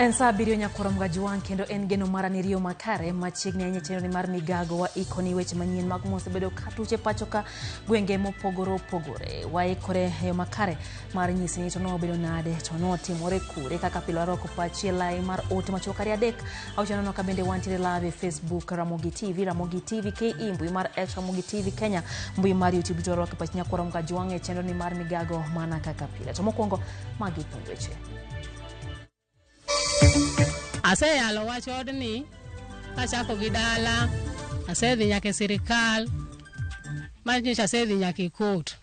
En saa abiriyo nyakoro Mgajwang' kendo en geno mara ni riyo makare machiegni ahinya chenro ni mar migago wa ikoni weche manyien mag mosebedo katuche pacho ka gwenge mopogore opogore. Waikore e yo makare mar nyisi ni to nobedo nade to notimore kure kaka pile warwako pachi e lai mar ote machuok ariyo adek auchiel nono ka bende wantiere live e Facebook Ramogi TV, Ramogi TV KE, mbui mar X Ramogi TV Kenya, mbui mar YouTube to warwako pachi nyakoro Mgajwang' e chenro ni mar migago mana kaka pile. To mokwongo magi thuond weche. Aseyalo wach odni kachako gi dala, asedhi nyaka e sirikal, manyiso asedhi nyaka e court.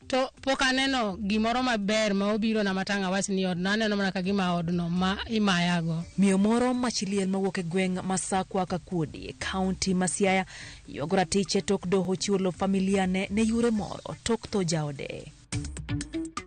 To pok aneno gimoro maber ma obiro na matang' awach ni odno, aneno mana ka gima odno ma imayago. Miyo moro ma chi liel mawuok e gweng' ma Sakwa Kakuodi e kaunti ma Siaya ywago ratiche tok doho chiwo lob familia ne ne yure moro tok tho jaode.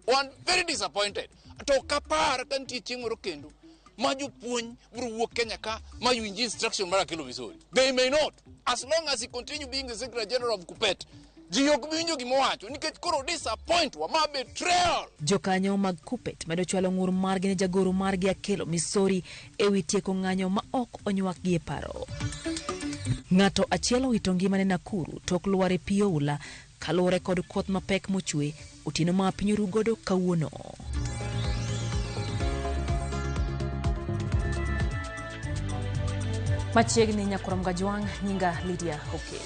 Wan very disappointed. To ok apar ka nitie chieng' moro kendo ma jopuonj biro wuok Kenya ka ma winj instruction mar Akelo Misori. They may not. As long as he continue being the Secretary General of KUPPET, ji ok bi winjo gima owacho nikech koro disappoint wa ma betrayal. Jokanyo mag KUPPET medo chwalo ng'ur margi ne jagoro margi Akelo Misori e wi tieko ng'anyo ma ok onywakgi e paro. Ng'ato achiel owito ngimane Nakuru tok lwar e pi oula kaluwore kod koth mapek mochwe otieno ma piny oru godo kawuono. Machiegni Nyakurom Gajwang', nyinga Lydia Okeyo.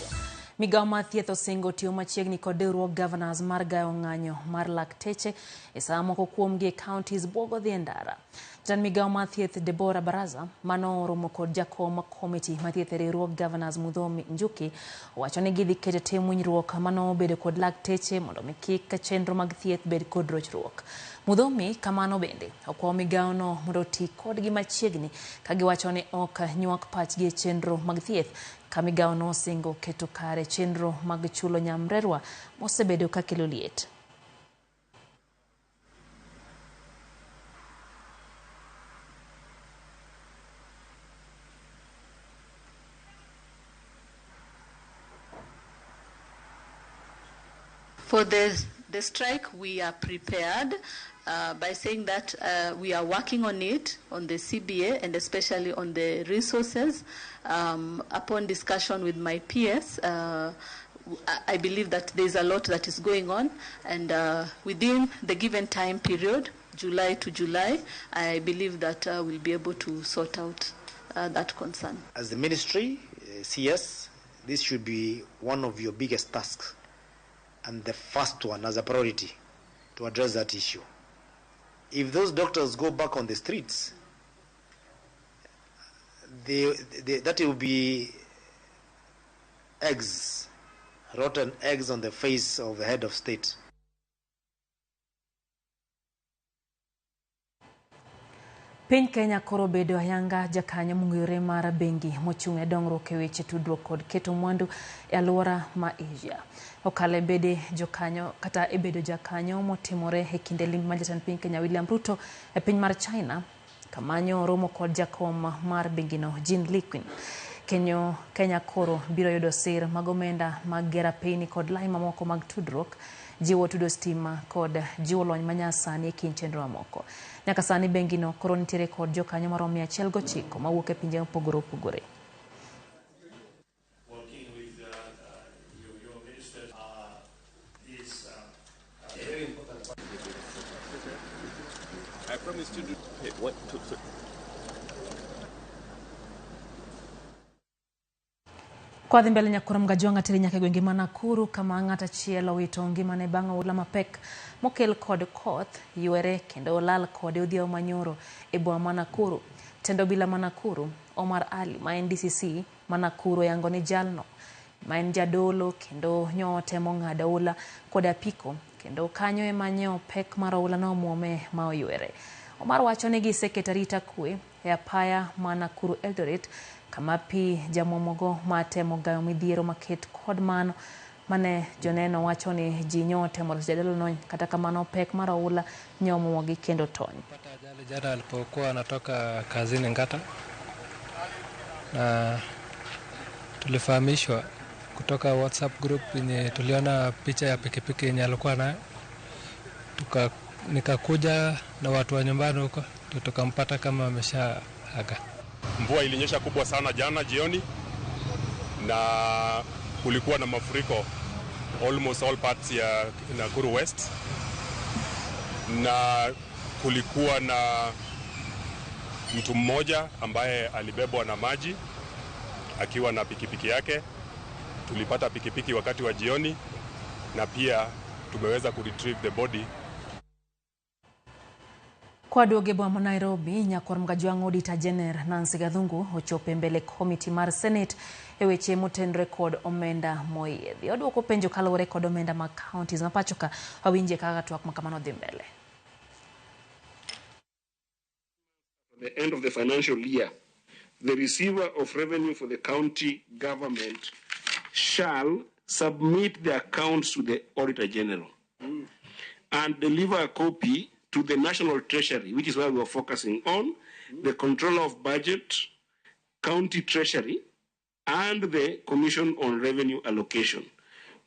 Migawo mar thieth osingo tiyo machiegni kod riwruog governors mar gayo ng'anyo mar lakteche e sama moko kuomgi e counties buogo dhi e ndara. Jatend migawo mar thieth Deborah Baraza mano oromo kod jakom komiti mar thieth e riwruog governors Muthomi Njuki owacho ni gidhi keto tim winjruok mano bedo kod lakteche mondo mi kik chenro mag thieth bed kod rochruok. Muthomi kamano bende okwayo migawono mondo oti kodgi machiegni ka giwacho ni ok nywak pachgi e chenro mag thieth ka migawono osingo keto kare chenro mag chulo nyamrerwa mosebedo kakelo liet. For the strike, we are prepared by saying that we are working on it, on the CBA, and especially on the resources. Upon discussion with my peers, I believe that there's a lot that is going on, and within the given time period, July to July, I believe that we'll be able to sort out that concern. As the ministry, CS, this should be one of your biggest tasks, and the first one as a priority to address that issue. If those doctors go back on the streets, that will be eggs, rotten eggs on the face of the head of state. Piny Kenya koro bedo ayanga jakanyo mong'ere mar bengi mochung' ne dongruok e weche tudruok kod keto mwandu e alwora ma Asia. Okalo e bede jokanyo kata e bedo jakanyo motimore e kinde limbe mar jatend piny Kenya William Ruto e piny mar China kamanyo romo kod jakom mar bengino Jean Liquin. Kenya koro biro yudo sir mag omenda mag gero apeyni kod lai mamoko mag tudruok, jiwo tudo stima kod jiwo lony manyasani e kind chenro mamoko. Nyaka sani bengino koro nitiere kod jokanyo maromo 109 mawuok e pinje mopogore opogore. Kwa dhi mbele nyakoro Mgajwang' ateri nyaka e gwenge ma Nakuru kama ng'at achiel owito ngimane bang' oula mapek mokel kod koth ywere kendo olal kode odhiambo manyoro e boma ma Nakuru. Tend obila ma Nakuru Omar Ali ma en DCC ma Nakuru oyango ni jalno ma en jadolo kendo nyo temo ng'ado oula kod apiko kendo kanyo ema nyo pek mar oula nomuome ma oywere. Omar wacho ni giseketo arita kwe e apaya ma Nakuru Eldoret kama pi jamuomogo ma temo gayo midhiero maket kod mano mane joneno wacho ni ji nyo temo reso jadolono, kata kamano pek mar oula nyo omuomogi kendo tony. Pata ajali jana alipokuwa anatoka kazini Ngata, na tulifahamishwa kutoka WhatsApp group yenye tuliona picha ya pikipiki yenye alikuwa nayo. Nikakuja na watu wa nyumbani huko, to tukampata kama amesha aga. Mvua ilinyesha kubwa sana jana jioni na kulikuwa na mafuriko almost all parts ya Nakuru West, na kulikuwa na mtu mmoja ambaye alibebwa na maji akiwa na pikipiki yake. Tulipata pikipiki wakati wa jioni na pia tumeweza kuretrieve the body. Kwaduogo e boma ma Nairobi, nyakwar Mgajwang' Auditor General Nancy Gathungu ochopo e mbele komiti mar Senate e weche motenore kod omenda moyiedhi. Oduoko penjo kaluwore kod omenda mag counties ma pacho ka. Wawinje kaka twak ma kamano dhi mbele. The end of the financial year, the receiver of revenue for the county government shall submit the accounts to the Auditor General and deliver a copy to the National Treasury, which is where we are focusing on, the Controller of Budget, County Treasury, and the Commission on Revenue Allocation.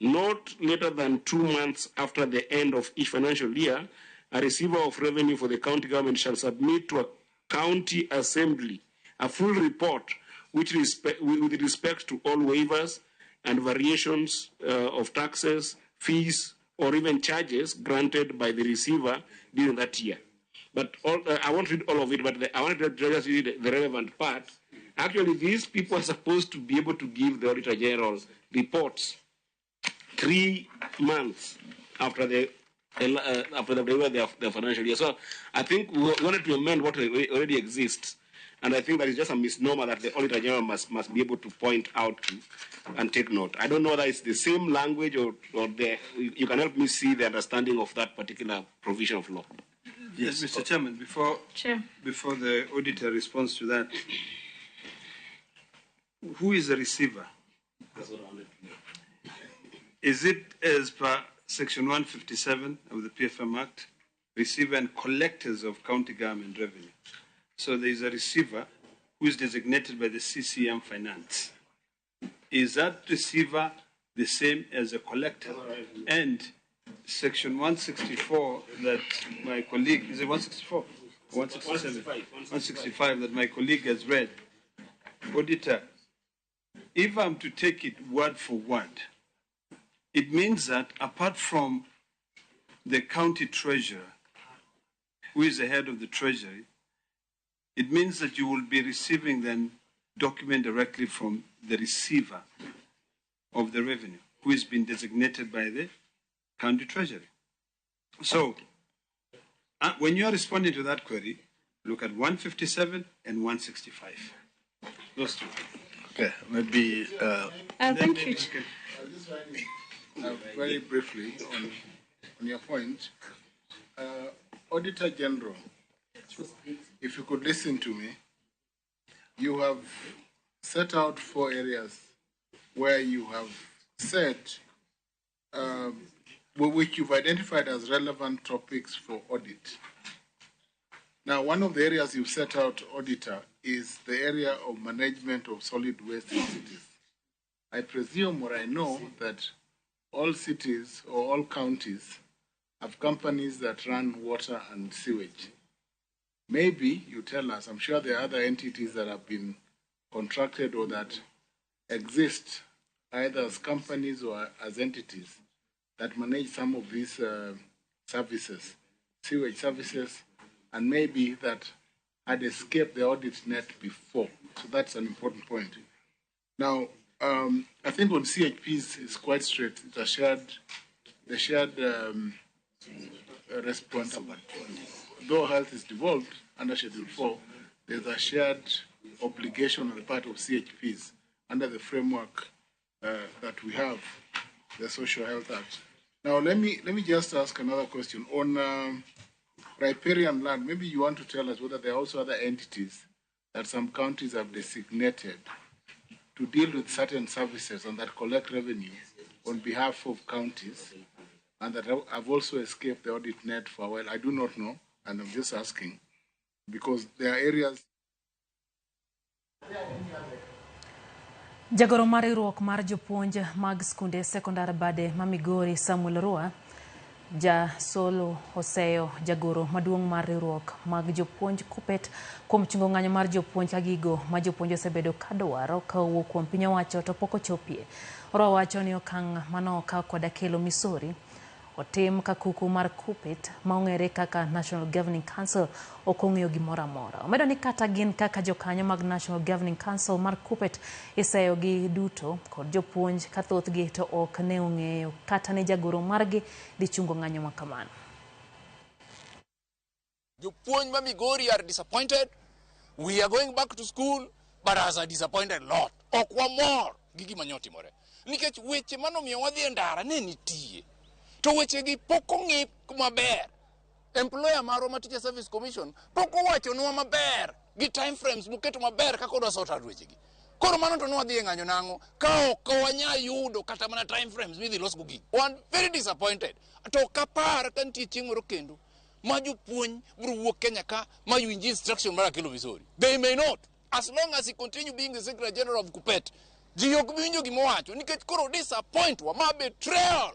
Not later than 2 months after the end of each financial year, a receiver of revenue for the county government shall submit to a county assembly a full report with respect to all waivers and variations of taxes, fees, or even charges granted by the receiver during that year. But all, I won't read all of it, but I want to just read the relevant part. Actually, these people are supposed to be able to give the Auditor General reports 3 months after the financial year. So I think we wanted to amend what already exists. And I think that is just a misnomer that the Auditor General must be able to point out to and take note. I don't know whether it's the same language or you can help me see the understanding of that particular provision of law. Yes, Mr. Chairman, before the auditor responds to that, who is the receiver? That's what I wanted to know. Is it as per Section 157 of the PFM Act, receiver and collectors of county government revenue? So there is a receiver who is designated by the CCM Finance. Is that receiver the same as a collector? And Section 164 that my colleague, is it 164? 167? 165 that my colleague has read. Auditor, if I'm to take it word for word, it means that apart from the county treasurer, who is the head of the treasury, it means that you will be receiving then document directly from the receiver of the revenue, who has been designated by the county treasury. So, when you are responding to that query, look at 157 and 165. Those two. Okay, maybe. Thank you. Very briefly on your point, Auditor General, if you could listen to me, you have set out 4 areas where you have said, which you've identified as relevant topics for audit. Now, one of the areas you've set out, Auditor, is the area of management of solid waste in cities. I presume, or I know, that all cities or all counties have companies that run water and sewage. Maybe you tell us, I'm sure there are other entities that have been contracted or that exist either as companies or as entities that manage some of these services, sewage services, and maybe that had escaped the audit net before. So that's an important point. Now, I think on CHPs it's quite straight. It's a shared, the shared response. Though health is devolved under Schedule 4, there's a shared obligation on the part of CHPs under the framework that we have, the Social Health Act. Now, let me just ask another question. On riparian land, maybe you want to tell us whether there are also other entities that some counties have designated to deal with certain services and that collect revenue on behalf of counties and that have also escaped the audit net for a while. I do not know, and I'm just asking, because there are areas. Jagoro mar riwruok mar jopuonj mag skunde sekondar bade ma Migori Samuel Rua Jasolo oseyo jagoro maduong' mar riwruok mag jopuonj KUPPET kuom chungo ng'anyo mar jopuonj ka gigo ma jopuonj osebedo ka dwaro ka owuok kuom piny owacho to pok ochopie. Orwa wacho ni okang' mano okaw kod Akello Misori otim ka kuku mar KUPPET ma ong'ere kaka National Governing Council ok ong'eyo gimoro amora. Omedo ni kata gin kaka jokanyo mag National Governing Council mar KUPPET iseyogi duto kod jopuonj ka thothgi to ok ne ong'eyo kata ni jagoro margi dhi chungo ng'anyo ma kamano. Jopuonj ma Migori are disappointed. We are going back to school, but as a disappointed lot. Ok wamor gi gima nyotimore. Nikech weche manomiyo wadhi e ndara ne nitie. To wechegi pok ong'i maber. Employer marwa ma Teacher Service Commission pok owachonwa maber gi time frames moketo maber kaka odwa sort out wechegi. Koro mano to nwadhi e ng'anyo nang'o ka ok wanyal yudo kata mana time frames midhi losgo gigi. Wan very disappointed. To ok apar ka nitie chieng' moro kendo ma jopuonj biro wuok Kenya ka ma winj instruction mar Akello Misori. They may not. As long as he continue being the Secretary General of KUPPET, ji ok bi winjo gima owacho nikech koro disappoint wa ma betrayal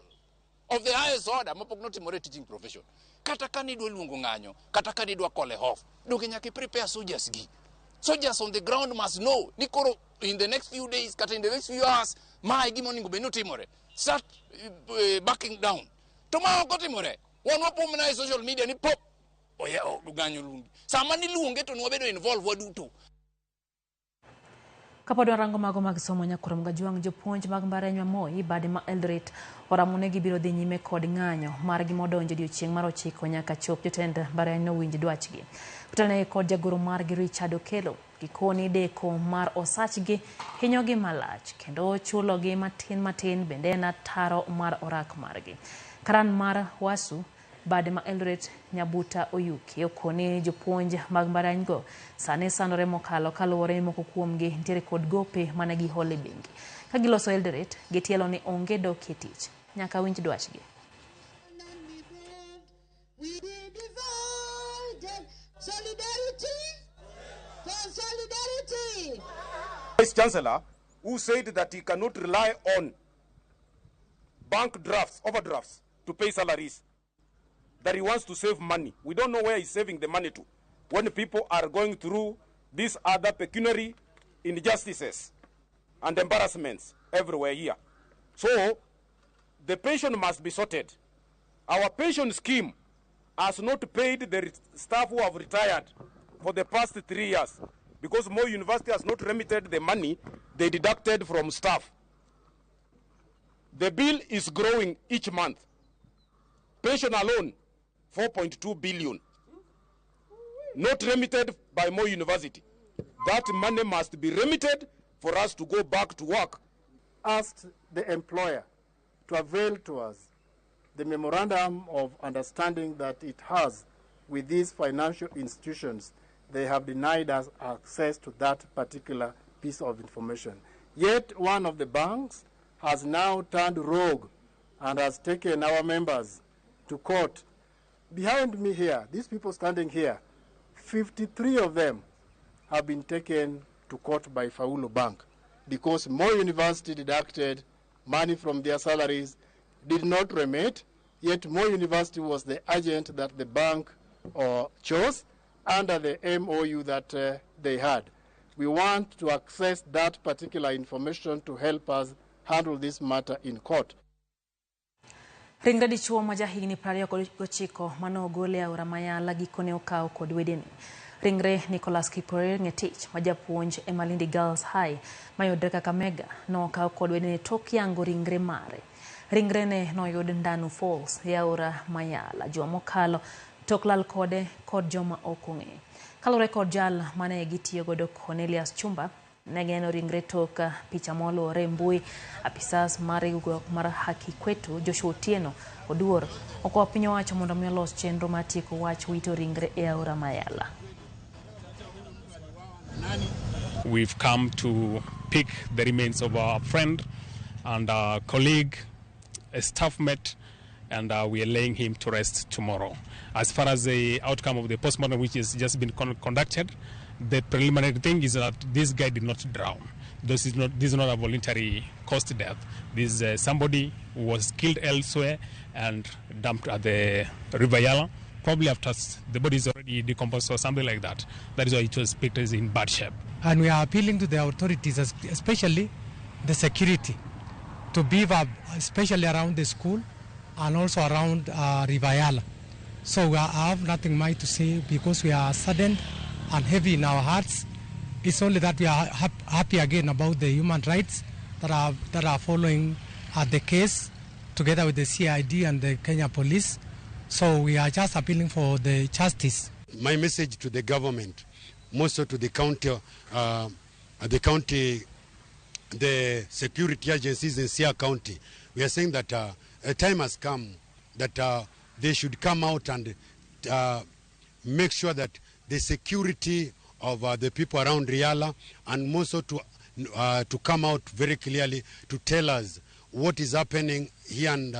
of the highest order mapok notimore e teaching profession. Kata ka nidwa luongo ng'anyo, kata ka nidwa call off, donge nyaka i prepare soldiers gi. Soldiers on the ground must know ni koro in the next few days kata in the next few hours ma e gima onego bed ni otimore. Start backing down. To ma ok otimore. Wan wapo mana e social media ni pop oya ng'anyo luongi. Sama niluonge to nwabedo involved waduto. Kapod warango mago mag somo nyakurom Gajwang', jopuonj mag Mbalariany ma Moi bade ma Eldoret oramo ni gibiro dhi nyime kod ng'anyo margi modonjo odiochieng' mar 9 nyaka chop jotend mbalariany nowinj dwachgi. Kotelnegi kod jagoro margi Richard Okello, gikoni deko mar osachgi hinyogi malach kendo chulogi matin matin bende en ataro mar orak margi. Karan mar WASU bade ma Eldoret Nyabuta Oyuki okoni jopuonj mag mbalariany go sani sandore mokalo kaluwore ni moko kuomgi nitiere kod gope mane giholo e bengi. Ka giloso Eldoret, gitielo ni onge dok e tich. Nyaka winj dwachgi. We be divided. Solidarity for solidarity. Vice Chancellor, who said that he cannot rely on bank drafts, overdrafts, to pay salaries, that he wants to save money. We don't know where he's saving the money to when people are going through these other pecuniary injustices and embarrassments everywhere here. So the pension must be sorted. Our pension scheme has not paid the staff who have retired for the past 3 years because Moi University has not remitted the money they deducted from staff. The bill is growing each month. Pension alone, 4.2 billion. Not remitted by Moi University. That money must be remitted for us to go back to work. Asked the employer to avail to us the memorandum of understanding that it has with these financial institutions. They have denied us access to that particular piece of information. Yet one of the banks has now turned rogue and has taken our members to court. Behind me here, these people standing here, 53 of them have been taken to court by Faulu Bank because Moi University deducted money from their salaries, did not remit, yet Moi University was the agent that the bank chose under the MOU that they had. We want to access that particular information to help us handle this matter in court. Ringre dichuo ma jahigni 29 mane ogol e aora Mayala gikone okaw kod wedene. Ringre Nicholas Kipkorir Ngetich ma japuonj e Malindi Girls High mayudre Kakamega nokaw kod wedene tok yango ringre mare. Ringre ne noyud Ndanu Falls e aora Mayala juma mokalo tok lal kode kod joma ok ong'e. Kaluwore kod jal mane gitiyo godo Cornelius Chumba, ne gineno ringre tok picha moluwore e mbui. Apisas mar riwruok mar Haki Kwetu Joshua Otieno Oduor okwayo piny owacho mondo mi olos chenro mar tieko wach wito ringre e aora Mayala. We've come to pick the remains of our friend and our colleague, a staff mate, and we are laying him to rest tomorrow. As far as the outcome of the postmortem, which has just been conducted, the preliminary thing is that this guy did not drown. This is not a voluntary caused death. This is somebody who was killed elsewhere and dumped at the River Yala, probably after the body is already decomposed or something like that. That is why it was picked as in bad shape. And we are appealing to the authorities, especially the security, to beef up, especially around the school and also around River Yala. So we have nothing much to say because we are saddened and heavy in our hearts. It's only that we are happy again about the human rights that are following the case together with the CID and the Kenya police. So we are just appealing for the justice. My message to the government, most to the county, the security agencies in Siaya County, we are saying that a time has come that they should come out and make sure that the security of the people around Riala, and more so to come out very clearly to tell us what is happening here and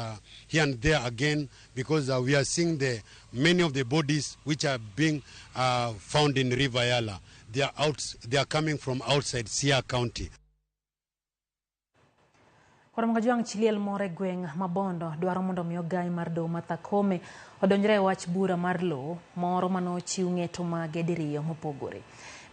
there again, because we are seeing the many of the bodies which are being found in River Yala. They are coming from outside Siaya County. Koro chiliel more gweng' Mabondo dwaro mondo mi ogai mar doho Martha Koome odonjre e wach bura mar lowo moro manochiw ng'eto mage diriyo mopogore.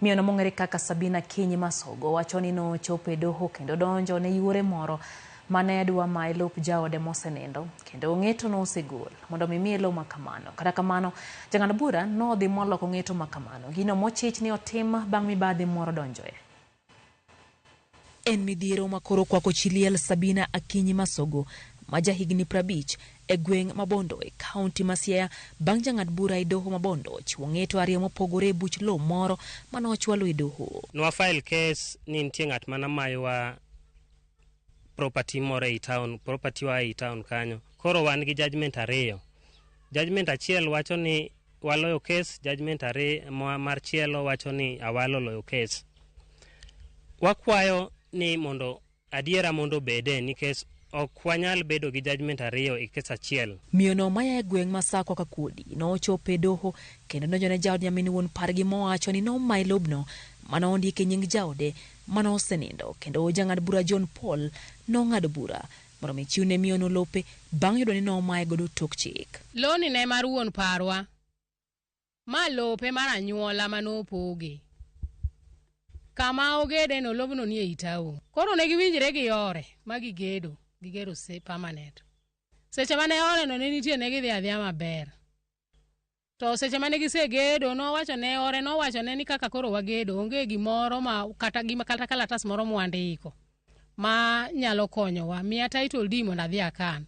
Miyono mong'ere kaka Sabina Kinyi Masogo wacho ni nochopo e doho kendo donjo ne yuore moro mane dwa maye lop jaode mosenindo kendo ng'eto nosegol mondo mi miye lowo makamano. Kata kamano, jang'ad bura nodhi moloko ng'eto makamano, gino mochich ni otim bang' mibadhi moro donjoe. En midhiero makoro kwako chiliel Sabina Akinyi Masogo ma jahigni 50 e gweng' Mabondo e kaunti ma Siaya bang' jang'ad bura e doho Mabondo chiwo ng'eto ariyo mopogore e buch lowo moro manochwalo e doho. Nwa file case ni nitie ng'at mana mayowa property moro ei town, property wa ei town kanyo. Koro wan gi judgment ariyo. Judgment achiel wacho ni waloyo case, judgment ariyo mar chielo wacho ni awalo loyo case. Wakwayo ni mondo adiera mondo bede nikech ok wanyal bedo gi judgment ariyo e kes achiel. Miyono maya e gweng' Masakwa Kakuodi nochopo e doho kendo donjo ne jaod nyamin wuon pargi mowacho ni nomaye lobno mane ondiki e nying jaode mane osenindo, kendo jang'ad bura John Paul nong'ado bura mondo mi chiwne miyono lope bang' yudo ni nomaye godo tok chik. Loni ne mar wuon parwa, ma lope mar anyuola manopoge. Kama ogede no lobno ni ei town. Koro ne giwinjre gi yore ma gigedo, gigero se permanent. Seche mane ore no ne nitie ne gidhi adhiya maber. To seche mane gisegedo nowacho ne ore nowacho ne ni kaka koro wagedo onge gimoro ma kata gima kata kalatas moro mwandiko ma nyalo konyowa, miya title deed mondo adhi akan.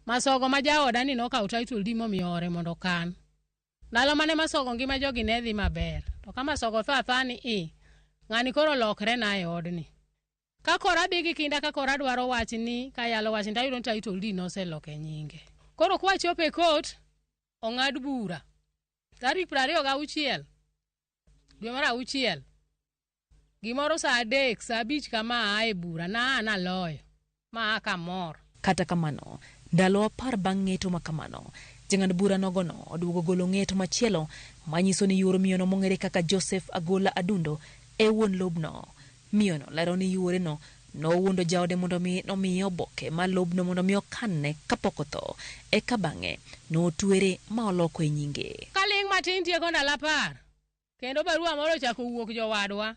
Masogo ma jaoda ni nokawo title deed momiyo ore mondo okan. Ndalo mane Masogo ngima jogi ne dhi maber. To ka Masogo tho athoa ni i, ng'ani koro lokre na e odni. Ka koro adhi gi kinda ka koro adwaro wach ni kayalo wach ni tayudo ni title deed noseloke nyinge. Koro kwachopo e court, ong'ad bura. Tarik 26 dwe mar 6 gimoro saa 3 saa 5 kama aa e bura na an aloyo ma aa kamor. Kata kamano, ndalo 10 bang' ng'eto makamano, jang'ad bura nogono oduogo golo ng'eto machielo manyiso ni yuoro miyono mong'ere kaka Joseph Agola Adundo e wuon lobno. Miyono lero ni yuoreno nowuondo jaode mondo mi nomiye oboke mar lobno mondo mi okanne kapok otho, eka bang'e notwere ma oloko e nyinge. Kaling' matin tieko ndalo 10 kendo barua moro ochako wuok jowadwa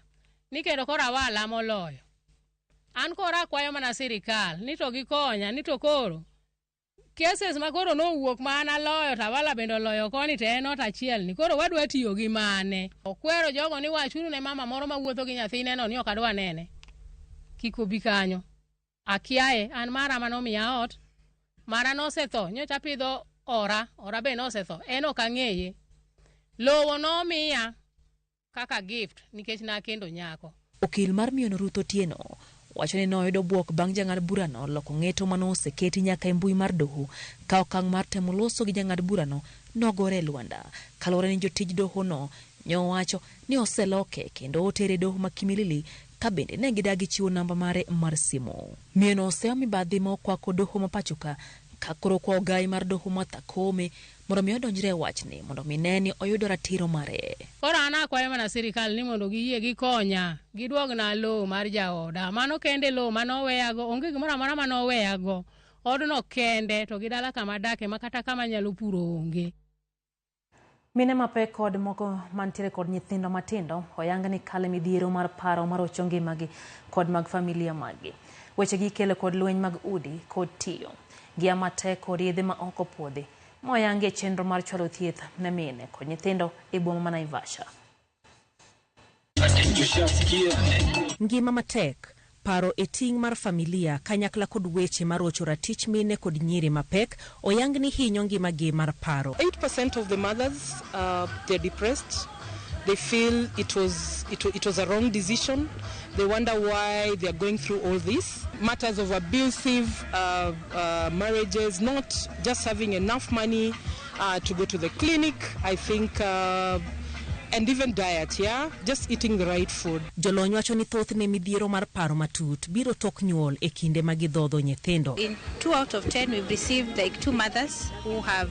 ni kendo koro awala moloyo. An koro akwayo mana sirikal ni to gikonya ni to koro cases ma koro nowuok ma an aloyo to awala bende oloyo koni to en ot achiel ni koro wadwa tiyo gi mane. Okwero jogo ni wachuru ne mama moro mawuotho gi nyathine no ni ok adwa nene, kik obi kanyo. Akiaye an mara manomiya ot, mara nosetho nyocha apidho ora, ora be nosetho, en ok ang'eye. Lowo nomiya kaka gift nikech nakendo nyako. Okil mar miyono Ruth Otieno wacho ni noyudo bwok bang' jang'ad burano loko ng'eto manoseketi nyaka e mbui mar doho ka okang' mar temo loso gi jang'ad burano nogore e lwanda. Kaluwore ni jotij dohono nyowacho ni oseloke kendo otere e doho ma Kimilili ka bende ne gidagi chiwo namba mare mar simu. Miyono oseyo mibadhi ma okwako doho ma pacho ka Ka koro kwa ogai mar doho Martha Koome mondo mi odonjre e wachni mondo mi ne ni oyudo ratiro mare. Koro an akwayo mana sirikal ni mondo giyie gikonya, giduogna lowo mar jaoda. Mano kende lowo mane oweyago, onge gimoro amora mane oweyago. Odno kende to gi dala kama adake ma kata kama anyalo puro onge. Mine mapek kod moko mantiere kod nyithindo matindo oyang ni kale midhiero mar paro marocho ngimagi kod mag familia maggi. Wechegi ikelo kod lweny mag udi kod tiyo. Gia matek kod yedhe ma ok opuodhi ma oyangi e chenro mar chwalo thieth ne mine kod nyithindo e boma ma Naivasha. Ngima matek, paro e ting' mar familia kanyakla kod weche marocho ratich mine kod nyiri mapek oyang ni hinyo ngimagi mar paro. 8% of the mothers, they're depressed. They feel it was a wrong decision. They wonder why they are going through all this. Matters of abusive marriages, not just having enough money to go to the clinic, I think, and even diet, yeah? Just eating the right food. Jolony wacho ni thothne midhiero mar paro matut biro tok nyuol e kinde ma gidhodho nyithindo. In 2 out of 10, we've received like 2 mothers who have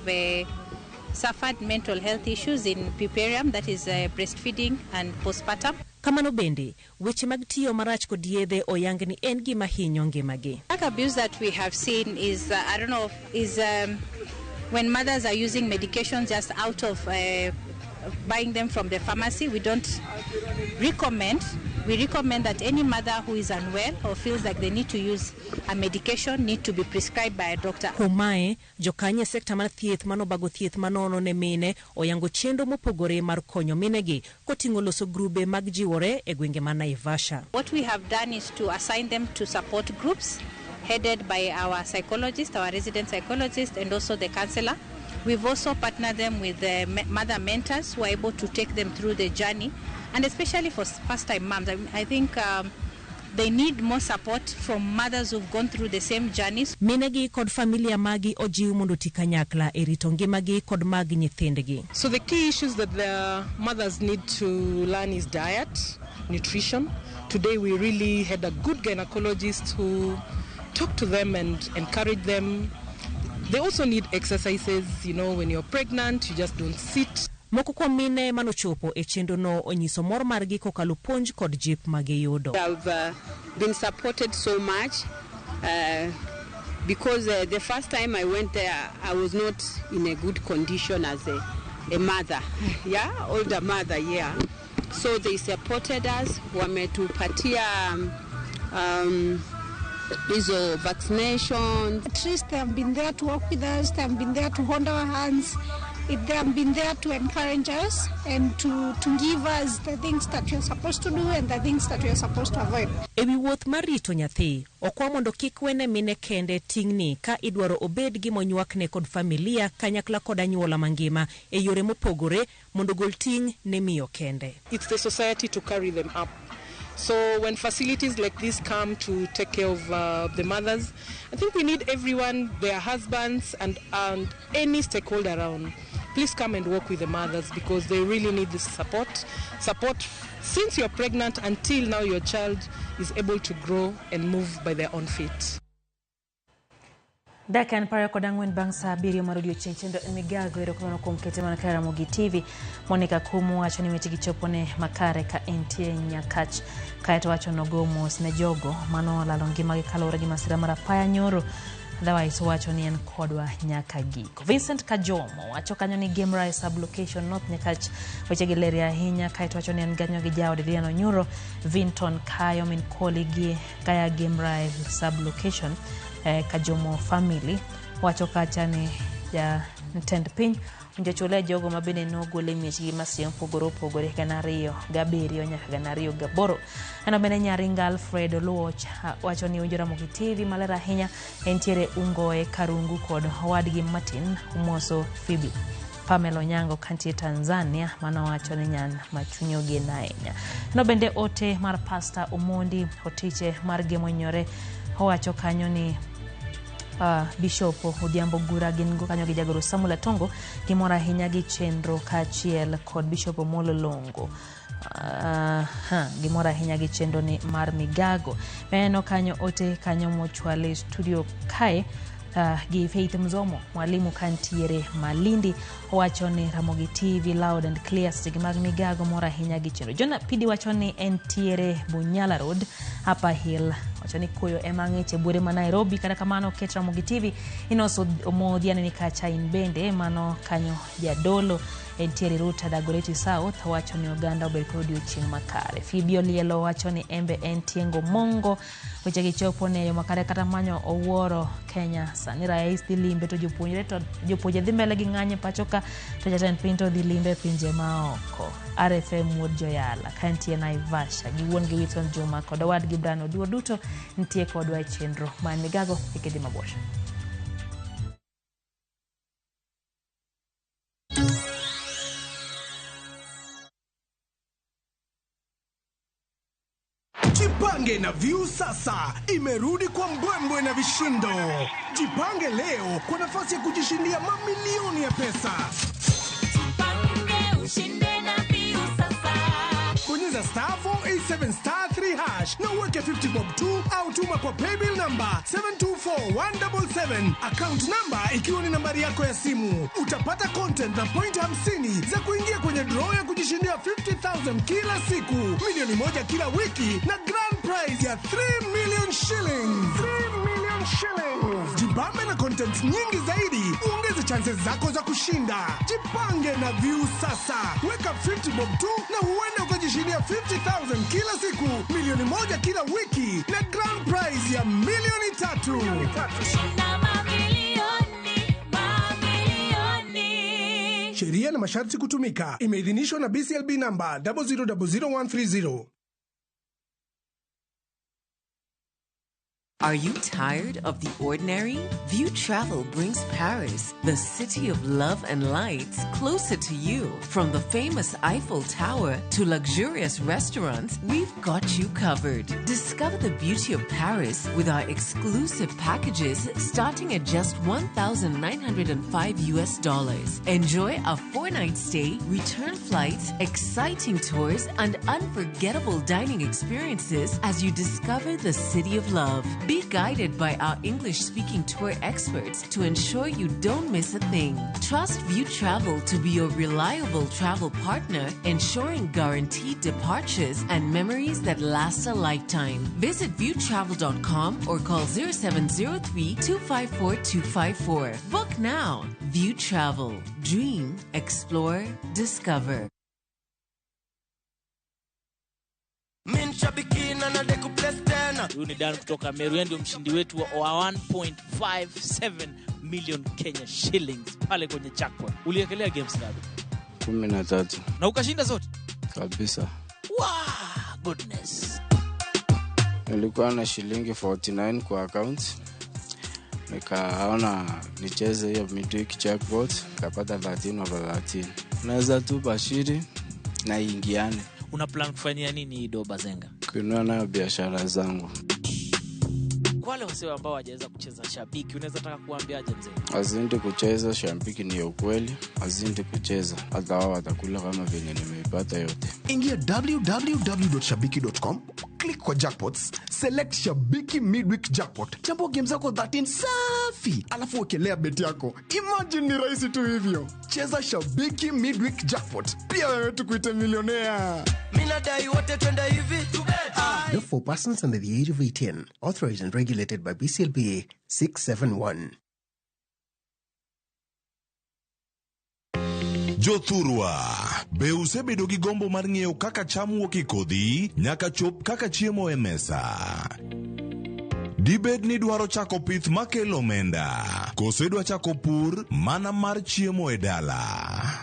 suffered mental health issues in puerperium, that is breastfeeding and postpartum. Kamano bende, weche mag tiyo marach kod yedhe oyang ni en gima hinyo ngimagi. Drug abuse that we have seen is, I don't know, is when mothers are using medications just out of buying them from the pharmacy. We don't recommend. We recommend that any mother who is unwell or feels like they need to use a medication need to be prescribed by a doctor. Kuom mae, jokanyo e sekta mar thieth manobago thieth manono ne mine oyango chenro mopogore mar konyo minegi koting'o loso grube mag jiwore e gwenge ma Naivasha. What we have done is to assign them to support groups headed by our psychologist, our resident psychologist, and also the counselor. We've also partnered them with the mother mentors who are able to take them through the journey, and especially for first-time moms. I think they need more support from mothers who've gone through the same journeys. Minegi kod familia magi ojiw mondo oti kanyakla e rito ngimagi kod mag nyithindgi. So the key issues that the mothers need to learn is diet, nutrition. Today we really had a good gynecologist who talked to them and encouraged them. They also need exercises, you know, when you're pregnant, you just don't sit. Moko kuom mine manochopo e chenrono onyiso mor margi kokalo puonj kod jip magiyudo. I've been supported so much because the first time I went there, I was not in a good condition as a mother, yeah, older mother, yeah. So they supported us, wametupatia hizo vaccinations. At least they have been there to work with us, they have been there to hold our hands, they have been there to encourage us and to give us the things that we are supposed to do and the things that we are supposed to avoid. E wi wuoth mar rito nyathi, okwa mondo kik wene mine kende ting'ni ka idwaro obed gimonywakne kod familia kanyakla kod anyuola mangima e yore mopogore mondo gol ting' ne miyo kende. It's the society to carry them up. So when facilities like this come to take care of the mothers, I think we need everyone, their husbands and any stakeholder around. Please come and work with the mothers because they really need this support. Support since you're pregnant until now your child is able to grow and move by their own feet. Dakika en 24 bang' saa 7 mar odiochieng' chenro en migago. Erokamano kuom kete mana kar Ramogi TV. Monica Kumu wacho ni wechegi chopone makare ka entie Nyakach. Kaeto wacho nogo mos ne jogo mano olalo ngimagi kaluwore gi masira mar apaya nyoro. Otherwise wacho ni en kodwa nyaka giko. Vincent Kajomo wacho kanyo ni Game Rise sub-location North Nyakach wechegi ler ahinya. Kaeto wacho ni en ganyo gi jaode Lilian Onyuro, Vinton Kayo min Koli gi Kaya Game Rise sub-location Kajomo family. Wacho kacha ni jatend piny owinjo jogo ma bende nogol e miechgi masira mopogore opogore 2007 nyaka 2008. Ano bende Nyaringa Alfred Oluoch wacho ni winjo Ramogi TV maler ahinya, entiere Ungoe Karungu kod owadgi Martin Umoso Phoebe. Pamela Onyango kantie Tanzania mano wacho ni nyan machunyo ogeno ahinya. No bende ote mar Pastor Omondi Otiche mar Gemonyore owacho kanyo ni Bishop Odhiambo Gura gin go kanyo gi jagoro Samuel Atongo gimor ahinya gi chenro kaachiel kod Bishop Omolo Longo. Gimor ahinya gi chenro ni mar migago. Meneno kanyo ote kanyo mochwale studio kae. Gi Faith Mzomo, mwalimu kantiere Malindi, owacho ni Ramogi TV loud and clear seche mag migago mor ahinya gi chenro. Jonah Pidi wacho ni entiere Bunyala Road, Upper Hill, wacho ni koyo ema ng'ich e buore ma Nairobi, kata kamano ket Ramogi TV inoso Omodhiani ni kacha in bende mano kanyo jadolo entiere Ruta Dagoretti South wacho ni oganda obed kod odiochieng' makare. Phoebe Olielo wacho ni embe en tiengo mongo weche gi chopo ne yo makare kata manyo owuoro Kenya sani rais dhi limbe to jopuonjre to jopuonje dhi mbele gi ng'anyo e pacho ka to jatend piny to dhi limbe e pinje maoko. RFM wuod Joyala ka nitie Naivasha gi wuon gi Wilson Juma kod owadgi Brian Oduor duto nitie kodwa e chenro mar migago kik idhi mabor. Jipange na View sasa imerudi kwa mbwembwe na vishindo. Jipange leo kwa nafasi ya kujishindia mamilioni ya pesa. Bonyeza star 487 star 3 hash na uweke 50 bob tu au tuma kwa paybill number 724177 account number ikiwa ni nambari yako ya simu. Utapata content na point 50 za kuingia kwenye draw ya kujishindia 50,000 kila siku, milioni moja kila wiki na grand prize ya 3 million shillings. 3 million shillings. Jibambe na content nyingi zaidi, uongeze chances zako za kushinda. Jipange na View sasa. Weka 50 bob tu na huenda ukajishindia 50,000 kila siku, milioni moja kila wiki na grand prize ya milioni tatu. Sheria na masharti kutumika. Imeidhinishwa na BCLB namba 0000130. Are you tired of the ordinary? View Travel brings Paris, the city of love and lights, closer to you. From the famous Eiffel Tower to luxurious restaurants, we've got you covered. Discover the beauty of Paris with our exclusive packages starting at just 1,905 US dollars. Enjoy a 4-night stay, return flights, exciting tours, and unforgettable dining experiences as you discover the city of love. Be guided by our English-speaking tour experts to ensure you don't miss a thing. Trust View Travel to be your reliable travel partner, ensuring guaranteed departures and memories that last a lifetime. Visit viewtravel.com or call 0703 254 254. Book now. View Travel. Dream, explore, discover. Huyu ni Dan kutoka Meru, yeye ndio mshindi wetu wa 1.57 million Kenya shillings pale kwenye jackpot. Uliekelea games ngapi? 13. Na ukashinda zote? Kabisa. Wow, goodness. Nilikuwa na shilingi 49 kwa account. Nikaona nicheze hiyo midweek jackpot, nikapata 13 over 13. Naweza tu bashiri na ingiane. Una plan kufanyia nini hii doba Zenga? Kununua nayo biashara zangu. Kwa wale wasio ambao hawajaweza kucheza Shabiki, unaweza taka kuambiaje mzee? Azindi kucheza Shabiki ni ukweli, azindi kucheza hata wao watakula kama vile nimeipata yote. Ingia www.shabiki.com, click kwa jackpots, select Shabiki Midweek Jackpot. Chambua game zako 13 safi, alafu wekelea bet yako. Imagine ni rahisi tu hivyo. Cheza Shabiki Midweek Jackpot. Pia wewe tukuite millionaire. Mimi nadai wote twende hivi. Not for persons under the age of 18. Authorized and regulated by BCLBA 671. Jothurwa, be usebedo gi gombo mar ng'eyo kaka cham wuok e kodhi nyaka chop kaka chiemo e mesa? Dibed ni dwaro chako pith makelo omenda, koso idwa chako pur mana mar chiemo e dala?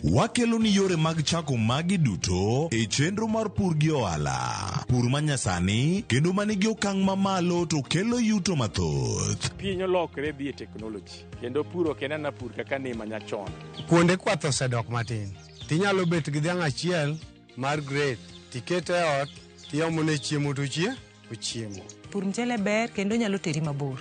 Wakelo ni yore mag chako magi duto e chenro mar pur gi ohala. Pur manyasani kendo manigi okang' mamalo to kelo yuto mathoth. Piny olokre dhi e teknoloji kendo pur ok en ana pur kaka ne manyachon. Kuonde kwath osedok matin. Tinyalo bet gi dhiang' achiel mar grade, tikete e ot, tiomone chiemo to ochiemo. Pur mchele ber kendo nyalo teri mabor.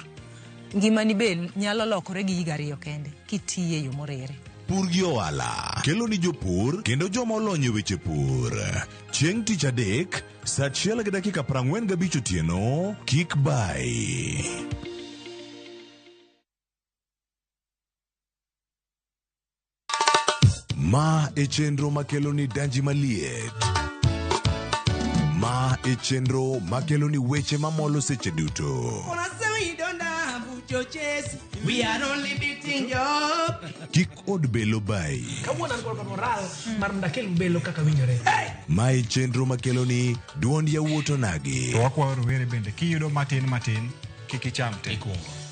Ngimani be nyalo lokore gi higa ariyo kende kitiye yo morere. Pur gi ohala kelo ni jopur kendo joma olony e weche pur. Chieng' tich adek, saa 1:45 otieno, kik bai. Ma e chenro makelo ni danji maliet. Ma e chenro makelo ni weche mamolo seche duto. We are only beating job. Kik od belo bayi. Kawuono an kod moral mar mondo akel belo kaka winjore. Ma e chenro makelo ni duond yawuot onagi. To wakwayo rowere bende kiyudo matin matin kik icham te.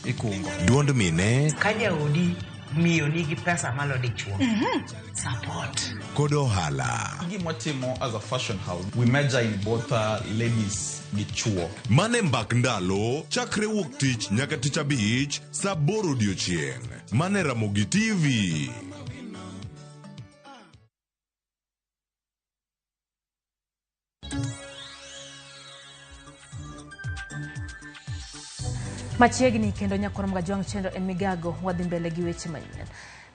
Ikungo. Duond mine Ka jaodi miyo nigi pesa malo dichuo. Support. Kod ohala. Gima watimo as a fashion house, we major in both ladies gi chuo. Mane mbak ndalo chakre wuok tich nyaka tich abich saa aboro odiochieng'. Mane Ramogi TV. Machiegni kendo nyakwar Mgajwang' chenro en migago wadhi mbele gi weche manyien.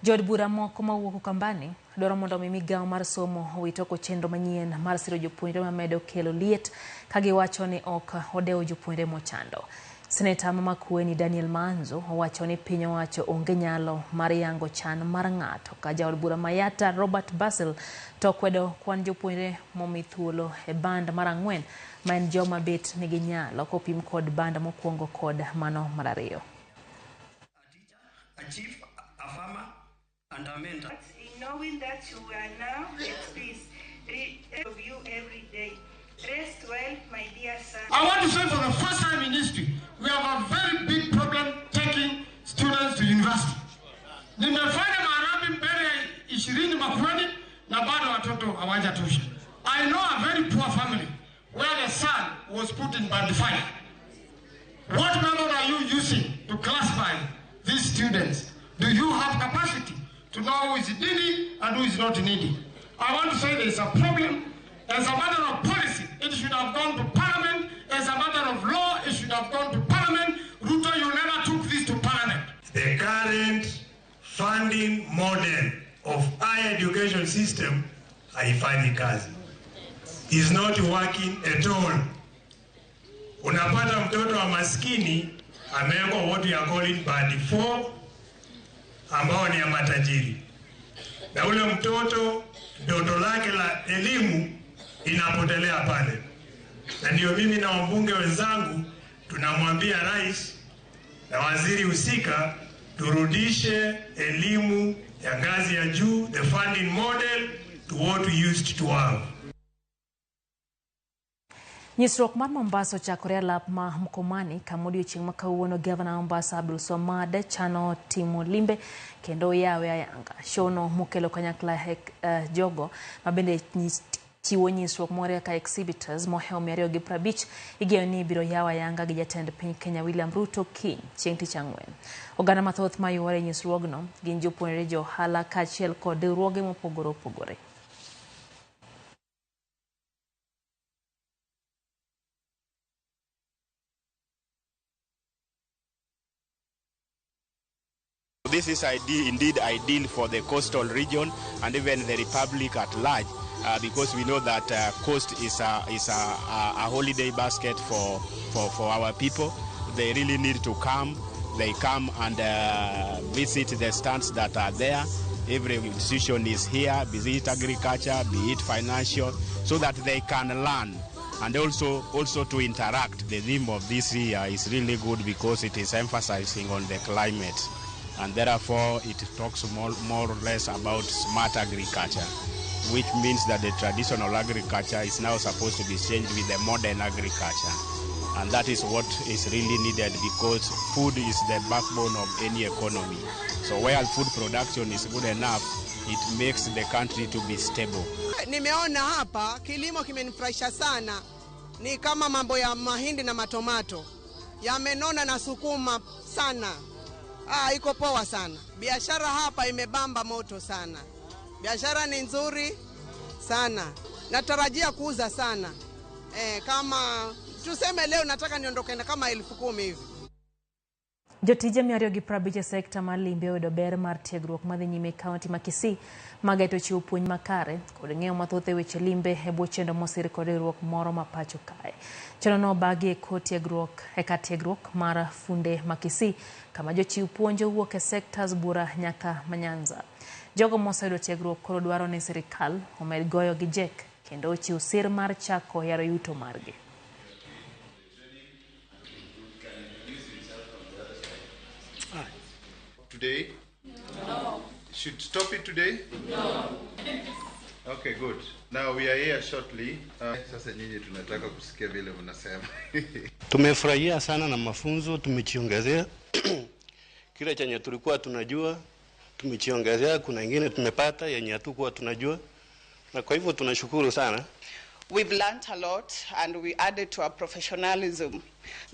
Jood bura moko mawuok Ukambani dwaro mondo omi migawo mar somo owit oko chenro manyien mar siro jopuonjre mamedo kelo liet ka giwacho ni ok odewo jopuonjre mochando. Seneta ma Makueni Daniel Maanzo owacho ni piny owacho onge nyalo mar yango chan mar ng'ato ka jaod bura ma Yatta Robert Basil to okwedo kwan jopuonjre momi thuolo e band mar ang'wen ma en joma bet nigi nyalo kopim kod band mokwongo kod mano mar ariyo. A chief, a farmer, and a mentor. In knowing that you are now at peace, of you every day. Rest well, my dear son. I want to say for the first time in history, we have a very big problem taking students to university. Nimefanya maharambee mbele ya 20 Makueni na bado watoto hawajatosha. I know a very poor family where the son was put in band 5. What method are you using to classify these students? Do you have capacity to know who is needy and who is not needy? I want to say there is a problem. As a matter of policy, it should have gone to parliament. As a matter of law, it should have gone to parliament. Ruto, you never took this to parliament. The current funding model of higher education system haifanyi kazi. Is not working at all. Unapata mtoto wa maskini amewekwa what we are calling band 4 ambao ni ya matajiri, na ule mtoto ndoto lake la elimu inapotelea pale. Na ndio mimi na wabunge wenzangu tunamwambia rais na waziri husika turudishe elimu ya ngazi ya juu, the funding model to what we used to have. Nyisruok mar Mombasa ochakore alap ma Mkomani kama odiochieng' ma kawuono gavana Mombasa Abdul Swamad chano timo limbe kendo yawe ayanga. Shono mokelo kanyakla jogo mabende chiwo nyisruok moro kaka exhibitors mohewo 250 igeno ni ibiro yaw ayanga gi jatend piny Kenya William Ruto kiny chieng' tich ang'wen. Oganda mathoth mayuore e nyisruogno gin jopuonjre, jo ohala kaachiel kod riwruoge mopogore opogore. This is indeed ideal for the coastal region and even the republic at large, because we know that coast is a holiday basket for our people. They really need to come. They come and visit the stands that are there. Every institution is here, be it agriculture, be it financial, so that they can learn and also to interact. The theme of this year is really good because it is emphasizing on the climate. And therefore, it talks more or less about smart agriculture, which means that the traditional agriculture is now supposed to be changed with the modern agriculture. And that is what is really needed, because food is the backbone of any economy. So while food production is good enough, it makes the country to be stable. Nimeona hapa kilimo kimenifurahisha sana. Ni kama mambo ya mahindi na matomato yamenona na sukuma sana. Iko poa sana. Biashara hapa imebamba moto sana. Biashara ni nzuri sana. Natarajia kuuza sana. Kama tuseme leo nataka niondoke na kama 10,000 hivi. Jotije 250 e sekta mar limbe oyudo ber mar tiegruok madhi nyime e kaunti ma Kisii mageto chiwo puonj makare kod ng'eyo mathoth e weche limbe e bwo chenro mosir kod riwruok moro ma pacho kae. Chenrono obagi e kar tiegruok mar funde ma Kisii kama jochiw puonj owuok e sektas Bura nyaka Manyanza. Jogo moseyudo tiegruok koro dwaro ni sirikal omed goyo gi jek kendo ochiw sir mar chako yaro yuto margi. Today? No. Should stop it today? No. Okay, good. Now we are here shortly. Sasa nyinyi tunataka kusikia vile mnasema. Tumefurahia sana na mafunzo, tumejiongezea kile chenye tulikuwa tunajua, tumejiongezea, kuna ingine tumepata yenye hatukuwa tunajua. Na kwa hivyo tunashukuru sana. We've learned a lot and we added to our professionalism.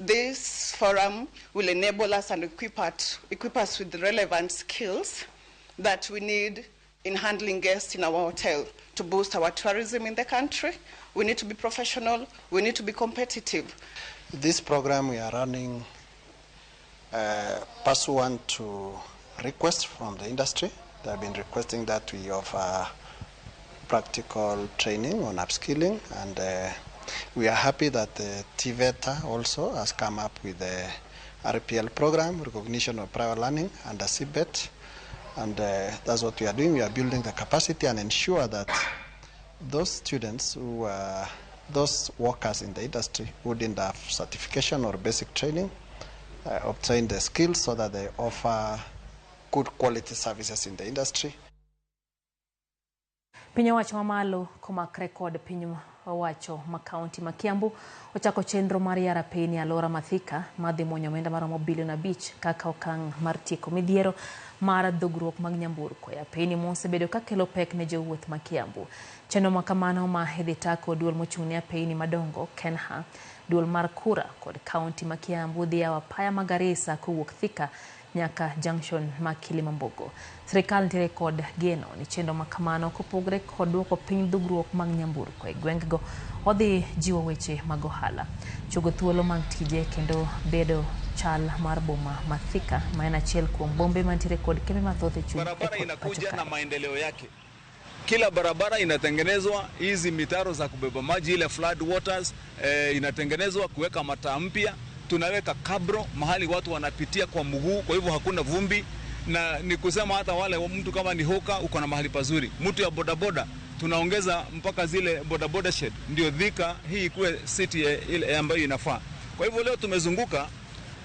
This forum will enable us and equip us with the relevant skills that we need in handling guests in our hotel to boost our tourism in the country. We need to be professional, we need to be competitive. This program we are running pursuant to requests from the industry. They have been requesting that we offer practical training on upskilling, and we are happy that the TVETA also has come up with the RPL program, recognition of prior learning, and the CBET, and that's what we are doing. We are building the capacity and ensure that those students who are those workers in the industry who didn't have certification or basic training obtain the skills so that they offer good quality services in the industry. Piny owacho mamalo komakre kod piny owacho ma kaunti ma Kiambu ochako chenro mar yaro apeyni e alwora ma Thika madhi muonyo omenda maromo bilion 5 kaka okang' mar tieko midhiero mar dhugruok mag nyamburko e apeyni mosebedo kakelo pek ne jowuoth ma Kiambu. Chenro ma kamano ma idhi tako duol mochung' ne apeyni madongo KENHA, duol mar Kura kod kaunti ma Kiambu dhi yawo apaya ma Garissa kowuok Thika nyaka junction ma Kilimambogo. Sirikal nitiere kod geno ni chenro ma kamano kopogre kod duoko piny dhugruok mag nyamburko e gwengego odhi jiwo weche mag ohala, chogo thuolo mag tije kendo bedo chal mar boma ma Thika ma en achiel kuom bombe mantiere kod kembe mathoth e chuny. Barabara inakuja na maendeleo yake. Kila barabara inatengenezwa, hizi mitaro za kubeba maji ile flood waters inatengenezwa, kuweka mataa mpya, tunaweka kabro mahali watu wanapitia kwa mguu, kwa hivyo hakuna vumbi. Na ni kusema hata wale mtu kama ni hoka uko na mahali pazuri, mtu ya bodaboda tunaongeza mpaka zile bodaboda shed, ndio Thika hii ikuwe city ile ambayo inafaa. Kwa hivyo leo tumezunguka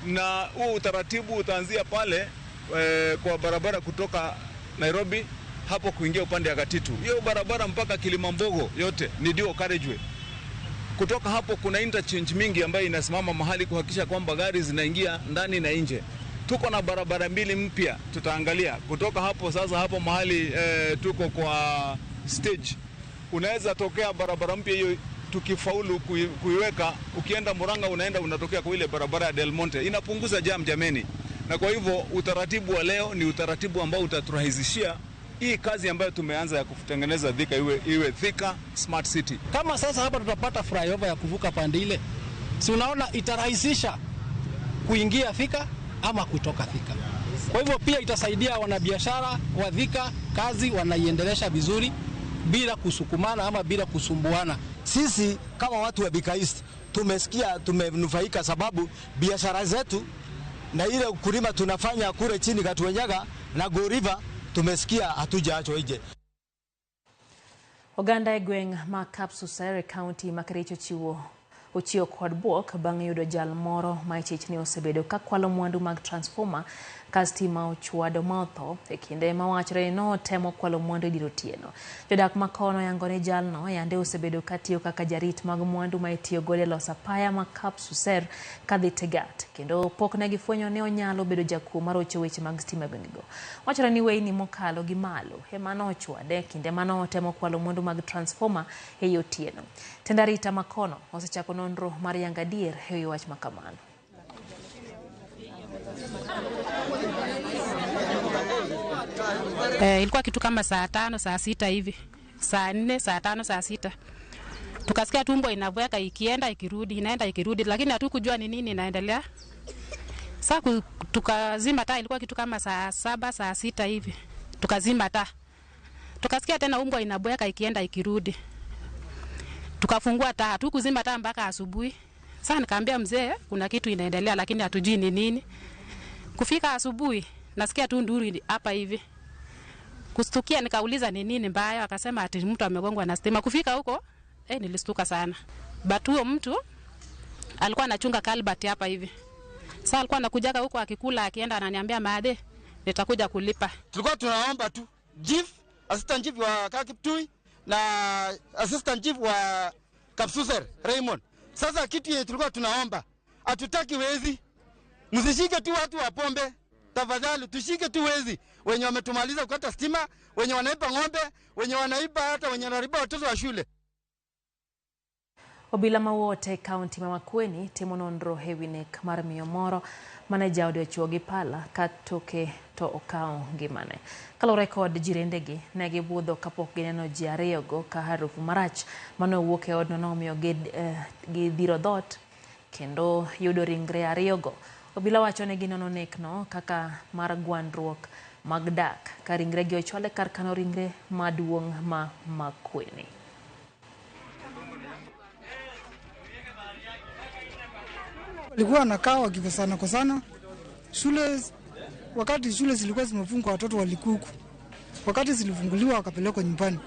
na huo utaratibu utaanzia pale kwa barabara kutoka Nairobi hapo kuingia upande ya Gatitu, hiyo barabara mpaka Kilimambogo yote ni dual carriageway. Kutoka hapo kuna interchange mingi ambayo inasimama mahali kuhakikisha kwamba gari zinaingia ndani na nje. Tuko na barabara mbili mpya tutaangalia. Kutoka hapo sasa hapo mahali tuko kwa stage, unaweza tokea barabara mpya hiyo tukifaulu kuiweka, ukienda Murang'a unaenda unatokea kwa ile barabara ya Del Monte, inapunguza jam jameni. Na kwa hivyo utaratibu wa leo ni utaratibu ambao utaturahisishia hii kazi ambayo tumeanza ya kutengeneza Thika iwe Thika Smart City. Kama sasa hapa tutapata flyover ya kuvuka pande ile, si unaona itarahisisha kuingia Thika ama kutoka Thika. Kwa hivyo pia itasaidia wanabiashara wa Thika, kazi wanaiendelesha vizuri bila kusukumana ama bila kusumbuana. Sisi kama watu wa Thika East tumesikia tumenufaika, sababu biashara zetu na ile kulima tunafanya kule chini Katuenyaga na Go River tumesikia hatujaachwa nje. Oganda e gweng' ma Kapsusere e kaunti ma Kericho ochiwo kod buok bang' yudo jal moro ma ichich ni osebedo ka kwalo mwandu mag transformer ka stima ochwado ma otho e kinde ma wachore ni notemo kwalo mwandu e dier otieno. Jodak ma kono yango ni jalno yande osebedo katiyo kaka jarit mag mwandu ma itiyo godo e loso apaya ma Kapsuser kadhi Tegat, kendo pok ne gifwenyo ni onyalo bedo jakuo marocho weche mag stima e gwengego. Wachore ni weyni mokalo gi malo ema nochwade kinde mane otemo kwalo mwandu mag transformer ei otieno. Tend arita ma kono osechako nonro mar yango adier e wi wach makamano. Ilikuwa kitu kama saa 5 saa 6 hivi, saa 4 saa 5 saa 6 tukasikia tumbo inabweka ikienda ikirudi, inaenda ikirudi, lakini hatukujua ni nini inaendelea. Sasa tukazima taa, ilikuwa kitu kama saa 7 saa 6 hivi, tukazima taa, tukasikia tena umbo inabweka ikienda ikirudi, tukafungua taa, hatukuzima taa mpaka asubuhi. Sasa nikaambia mzee kuna kitu inaendelea lakini hatujui ni nini. Kufika asubuhi nasikia tu nduru hapa hivi. Kustukia nikauliza ni nini mbaya, akasema ati mtu amegongwa na stima. Kufika huko nilistuka sana. But huyo mtu alikuwa anachunga culvert hapa hivi. Sasa alikuwa anakujaga huko akikula, akienda ananiambia maade nitakuja kulipa. Tulikuwa tunaomba tu chief, assistant chief wa Kakiptui na assistant chief wa Kapsuser Raymond. Sasa kitu yenye tulikuwa tunaomba, hatutaki wezi. Msishike tu watu wa pombe. Tafadhali tushike tu wezi wenye wametumaliza kukata stima, wenye wanaiba ng'ombe, wenye wanaiba hata wenye wanaiba watoto wa shule. Obila mawote kaunti ma Makueni timo nonro e wi nek mar miyo moro mane jaode ochuo gi pala ka toke to okawo ngimane. Kaluwore kod jirendegi, ne gibudho kapok gineno ji ariyogo ka harufu marach mane owuok e odno nomiyo gidhiro dhoot kendo yudo ringre ariyogo. Obila wacho ni ginono nekno kaka mar gwandruok mag dak ka ringregi ochwal e kar kano ringre maduong' ma Makueni. Walikuwa wanakaa wakikosana kosana. Shule, wakati shule zilikuwa zimefungwa watoto walikuku. Wakati zilifunguliwa wakapelekwa nyumbani.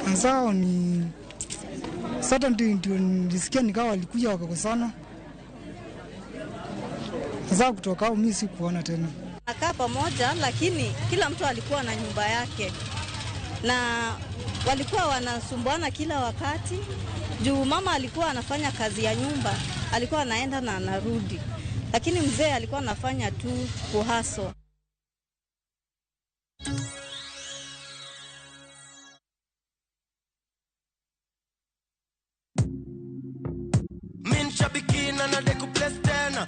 Sasa ni Saturday ndio nilisikia nikawa walikuja wakakosana. Sasa kutoka hao mimi sikuona tena. Akaa pamoja lakini kila mtu alikuwa na nyumba yake. Na walikuwa wanasumbuana kila wakati. Juu mama alikuwa anafanya kazi ya nyumba, alikuwa anaenda na anarudi. Lakini mzee alikuwa anafanya tu kuhaso.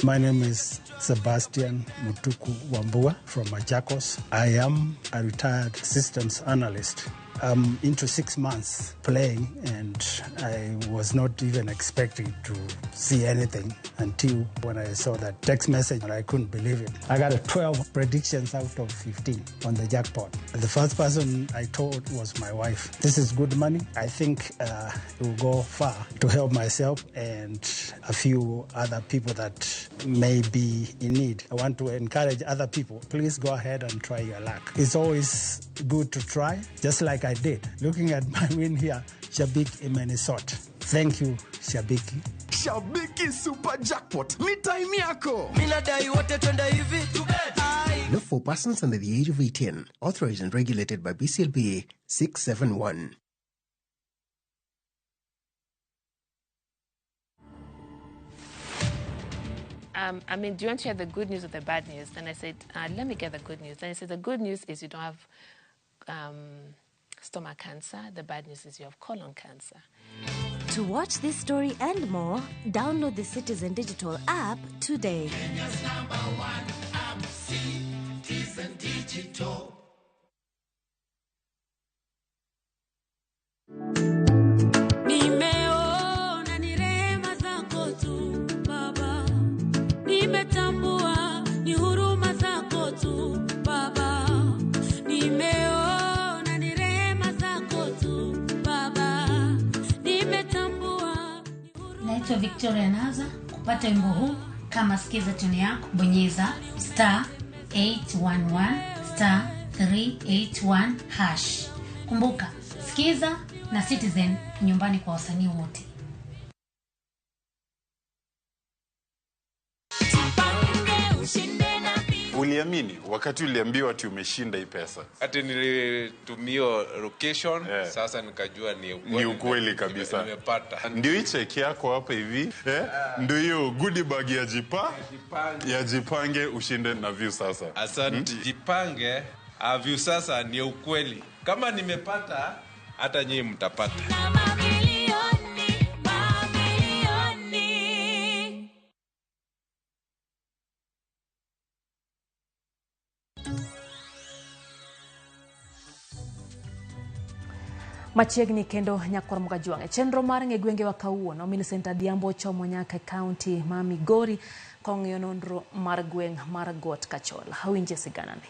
My name is Sebastian Mutuku Wambua from Machakos. I am a retired systems analyst. I'm into 6 months playing, and I was not even expecting to see anything until when I saw that text message, and I couldn't believe it. I got 12 predictions out of 15 on the jackpot. The first person I told was my wife. This is good money. I think it will go far to help myself and a few other people that may be in need. I want to encourage other people. Please go ahead and try your luck. It's always good to try, just like I did. Looking at my win here, Shabiki Imenisot. Thank you, Shabiki. Shabiki Super Jackpot ni time yako. Minadai wote twende hivi. Not for persons under the age of 18. Authorized and regulated by BCLBA 671. I mean, do you want to hear the good news or the bad news? And I said, let me get the good news. And he said, the good news is you don't have stomach cancer. The bad news is you have colon cancer. To watch this story and more, download the Citizen Digital app today. Kenya's number one app, Citizen Digital. Nimeona ni rehema zako tu Baba, nimetambua ni huruma zako tu Baba, nimeona ni rehema zako tu Baba, nimetambua. Naitwa Victoria Naza. Kupata wimbo huu kama sikiza tune yako, bonyeza star 811 star 381 hash. Kumbuka, sikiza na Citizen nyumbani kwa wasanii wote. Uliamini wakati uliambiwa ati umeshinda hii pesa? Ati nilitumia location, yeah. Sasa nikajua ni ukweli. Ni ukweli kabisa. Nimepata. Ndio hii cheki yako hapa hivi, eh? Ndio hiyo goodie bag ya ya Jipange ushinde na Viusasa. Asante. Jipange, Viusasa ni ukweli. Kama nimepata, hata nyinyi mtapata. Machiegni kendo nyakwar Mugajwang'. Chenro mar ng'e gwengewa kawuono, Millicent Adhiambo ochomo nyaka e kaunti ma Migori kong'iyo nonro mar gweng' mar Got Kachola. Awinje siganane.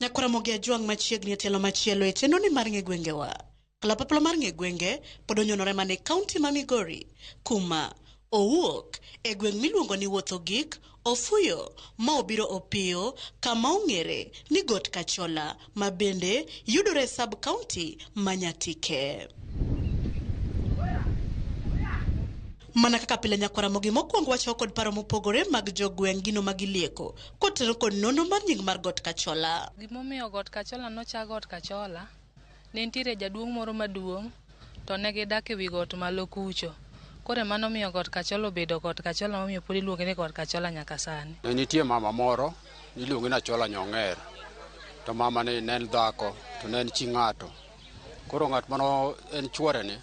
Nyakwar Mugajwang' machiegni e tielo machielo e chenro ni mar ng'e gwengewa. Kalapapla mar ng'e gwenge pod onyonore mana e kaunti ma Migori kuma Owuok e gweng' miluongo ni Wuotho Gik, ofuyo ma obiro opiyo kama ong'ere ni Got Kachola ma bende yudore e sub county ma Nyatike. Mana kaka pile nyakwar Ramogi mokwongo wachako kod paro mopogore mag jogweng' gino ma gilieko kotenore kod nonro mar nying mar Got Kachola. Gimomiyo Got Kachola nochak Got Kachola, ne nitiere jaduong' moro maduong' to ne gidak e wi got malo kucho. Koro ema nomiyo Got Kachola obedo Got Kachola momiyo pod iluonge ni Got Kachola nyaka sani. Ne nitie mama moro niluonge ni Achola Nyong'er. To mama ni ne en dhako to ne en chi ng'ato. Koro ng'at mano en chuore ni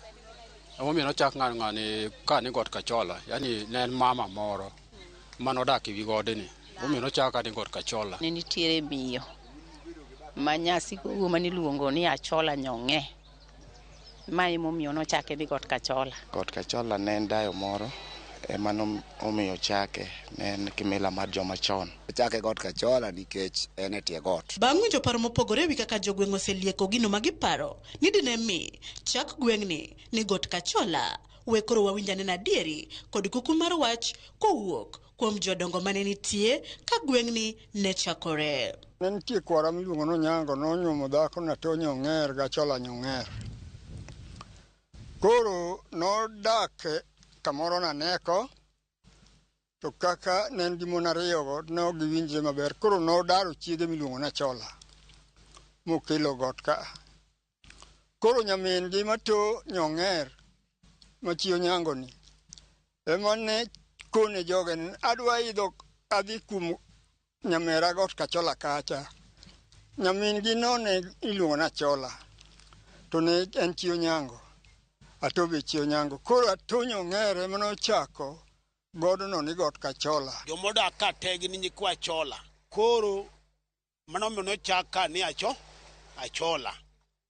emomiyo nochak ng'ani ka ni Got Kachola. Yani ne en mama moro manodak e wi godni. Emomiyo nochak ka ni Got Kachola. Ne nitiere miyo ma nyasikogo maniluongo ni Achola Nyong'e. Ma emomiyo nochake ni Got Kachola. Got Kachola ne en dayo moro ema nomiyo chake, ne en kimila mar joma chon. Ochake Got Kachola nikech en e tie got. Bang' winjo paro mopogore ewi kaka jogweng' oselieko gino ma giparo ni dine mi chak gweng'ni ni Got Kachola, we koro wawinj anena adieri kod kuku mar wach kowuok kuom jodongo mane nitie ka gweng'ni ne chakore. Ne nitie kwara miluongo ni Onyango, nonyuomo dhako Nato Nyong'er gi Achola Nyong'er. Koro nodak kamoro Naneko, to kaka ne en gi mon ariyogo ne ok giwinjre maber. Koro nodaro chiege miluongo ni Achola mokelo got ka. Koro nyamin gi Mato Nyong'er ma chi Onyango ni ema ne kone joge ni adwa idho adhi kuom nyamera Got Kachola kacha. Nyamin gi no ne iluongo ni Achola to ne en chi Onyango. Ato be chi Onyango. Koro Ato Nyong'er ema nochako godno ni Got Kachola. Jomodak ka te gin nyikwa Achola. Koro mano omiyo nochak ka ni Achola.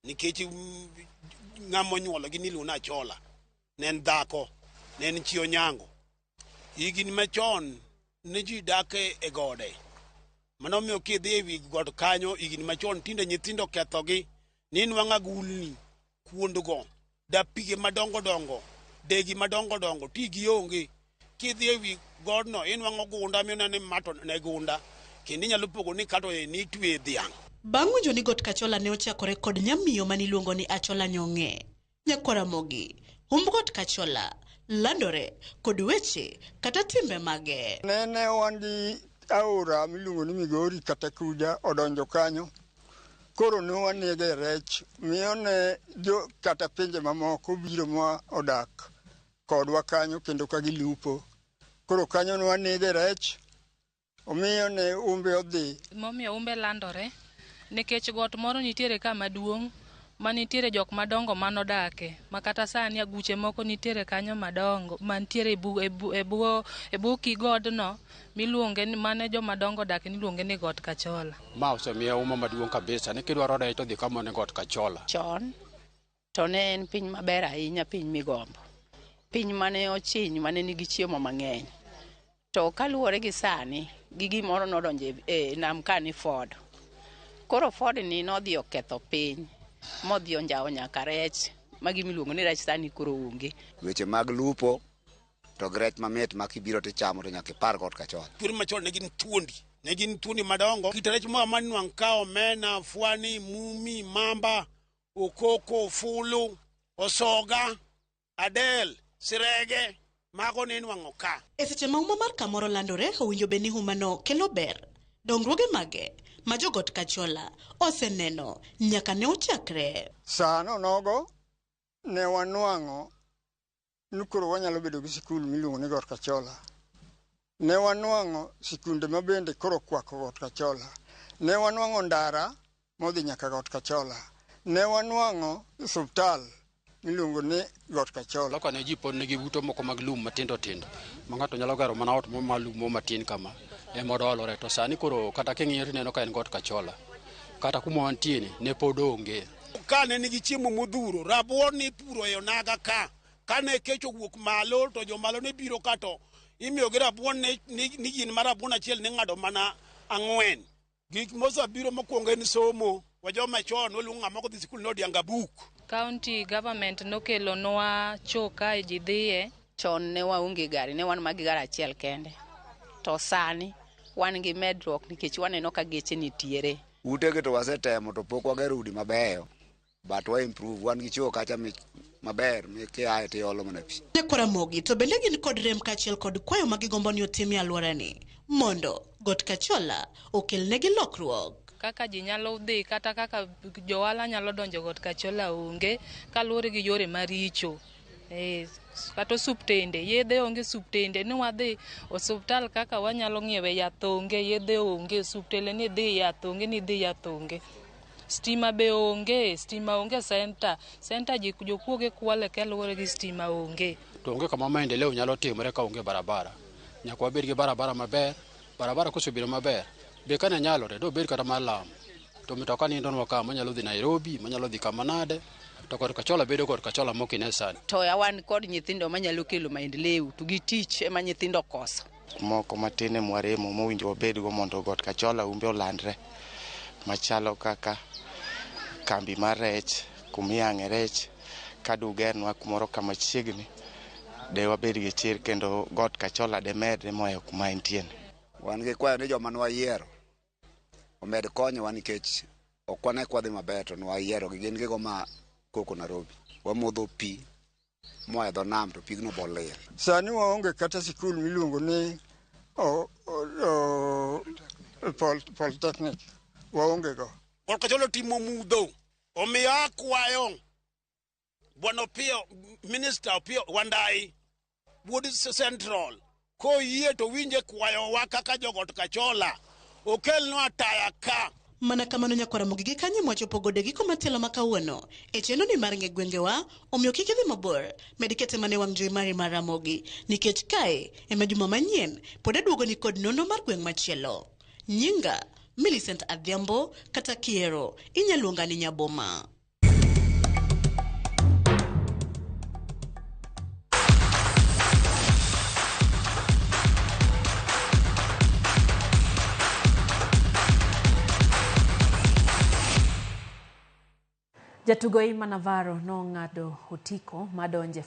Nikech ng'ama onyuologi niluongo ni Achola. Ne en dhako, ne en chi Onyango. Higni machon ne ji dak e gode. Mano omiyo kidhi e wi got kanyo higni machon tinde nyithindo okethogi ni nwang'o agulni kuondgo, dapige madongo dongo, degi madongo dongo, ti gionge. Kidhi e wi godno inwang'o gunda mineno ni ma to ne gunda, kendo inyalo pogo ni kato ni itwe dhiang'. Bang' winjo ni Got Kachola ne ochakore kod nyamiyo maniluongo ni Achola Nyong'e, Nyakwar Ramogi, humb Got Kachola landore kod weche kata timbe mage. Nene wan gi aora miluongo ni Migori kata Kuja odonjo kanyo. Koro ne wanege rech, miyo ne jo kata pinje mamoko biro ma odak kodwa kanyo kendo ka gilupo. Koro kanyo ne wanege rech, omiyo ne umbe odhi. Momiyo umbe landore, nikech got moro nitiere ka maduong' manitiere jok madongo manodake, ma kata sani aguche moko nitiere kanyo madongo mantiere e bwo kigodno miluonge ni mane joma dongo odake niluonge ni Got Kachola. Ma osemiya uma maduong' kabisa ni kidwaro rech to dhi kama ni Got Kachola. Chon to ne en piny maber ahinya, piny migombo, piny mane ochiny, mane nigi chiemo mang'eny. To kaluwore gi sani, gi gimoro nodonjo e nam ka ni Ford. Koro Ford ni nodhi oketho piny, modhi onjawo nyaka rech, ma gimiluongo ni rech sani koro onge. Weche mag lupo to gi rech mamit ma kibiro tichamo to nyaka ipar Got Kachola. Thuondi machon ne gin thuondi, ne gin thuondi madongo. Kit rech moro amora ninwang'o ka omena, fwani, mumi, mamba, okoko, fulu, osoga, adel, sirege, mago ne inwang'o ka. E seche ma huma mar kamoro landore, owinjo bed ni humano kelo ber. Dongruoge mage ma jo Got Kachola oseneno nyaka ne ochakre. Sano nogo ne wanwang'o ni koro wanyalo bedo gi sikul miluongo ni Got Kachola. Ne wanwang'o sikunde ma bende koro kwako Got Kachola. Ne wanwang'o ndara modhi nyaka Got Kachola. Ne wanwang'o osiptal miluongo ni Got Kachola. Loka ne ji pod nigi ute moko mag lum matindo tindo ma ng'ato nyalo gero mana ot moro mar lum moro matin kama ema odolore. To sani koro kata king'iyo tineno ka en Got Kachola. Kata kuma wantie ni ne pod onge. Ka ne nigi chiemo modhuro, rabuon ne ipuro e onaga ka. Kane kech owuok malo to jomalo ne biro ka to imiyogi rabuon ni gin ma rabuon achiel ne ng'ado mana 4. Gik mosebiro mokwongo en somo. Wa joma chon waluongo ng'ama kodhi sikul ni odianga buk. County government nokelonwa choo kae ji dhiye. Chon ne waonge gari, ne wan ma gi gari achiel kende. To sani wan gi medruok nikech waneno ka geche nitiere. Utegi to wasetemo to pok wagero udi mabeyo, but wa improve, wan gi choo kacha maber mikiaye to iolo mana pi. Nyakwa Ramogi to bende gin kod rem kaachiel kod kwayo ma gigombo ni otim e alworani mondo Got Kachola okelnegi lokruok. Kaka ji nyalo dhi kata kaka johala nyalo donjo Got Kachola onge kaluwore gi yore maricho. Kata osuptende, yedhe onge osuptende ni wadhi osuptal kaka wanyalo ng'iewe yath onge, yedhe onge, osuptende ni dhi yath onge, ni dhi yath onge. Stima be onge, stima onge center, center ji jokuoge kwale kaluwore gi stima onge. To onge kama maendeleo nyalo timore ka onge barabara. Nyaka wabed gi barabara maber, barabara kosebedo maber, be kane nyalore dobed kata mar lam. To mitoka nindonwa ka manyalo dhi Nairobi, manyalo dhi kama nade, to Got Kachola bedo Got Kachola mokine sani. To wan kod nyithindo manyalo kelo maendeleo to gi tich ema nyithindo koso. Moko matin e mwaremo mowinjo wabedgo mondo Got Kachola umbe olandre, machalo kaka kambi mar rech, kumiyang'e rech, kadugernwa kumoro kama chiegni, de wabed gi chir kendo Got Kachola de medre moyo kuma entie. Wan gi kwayo ni joma nwayiero omed konyowa nikech ok wane kwadhi maber to nwayiero gi gin gigo ma koko Nairobi. Wamodho pi moa e dho nam to pigno bolil. Sani waonge kata sikul miluongo ni Polytechnic, waonge go. Got Kachola otimo mudho, omiyo akwayo Bwana Opiyo, Minister Opiyo Wandayi, wuod Central, koyie to winje kwayowa kaka jo Got Kachola, okelnwa taya ka. Mana kamano nyakwar Ramogi gi kanyo mwachopo godo e giko matelo ma kawuono e chenro ni mar ng'e gwengewa, omiyo kik idhi mabor, med kete mana e wang' jowi mari mar Ramogi, nikech kae ema juma manyien pod aduogoni kod nonro mar gweng' machielo. Nyinga Millicent Adhiambo kata Kiero, inyalo luonga ni Nyaboma. Jatugo Ima Navarro nong'ado otiko madonje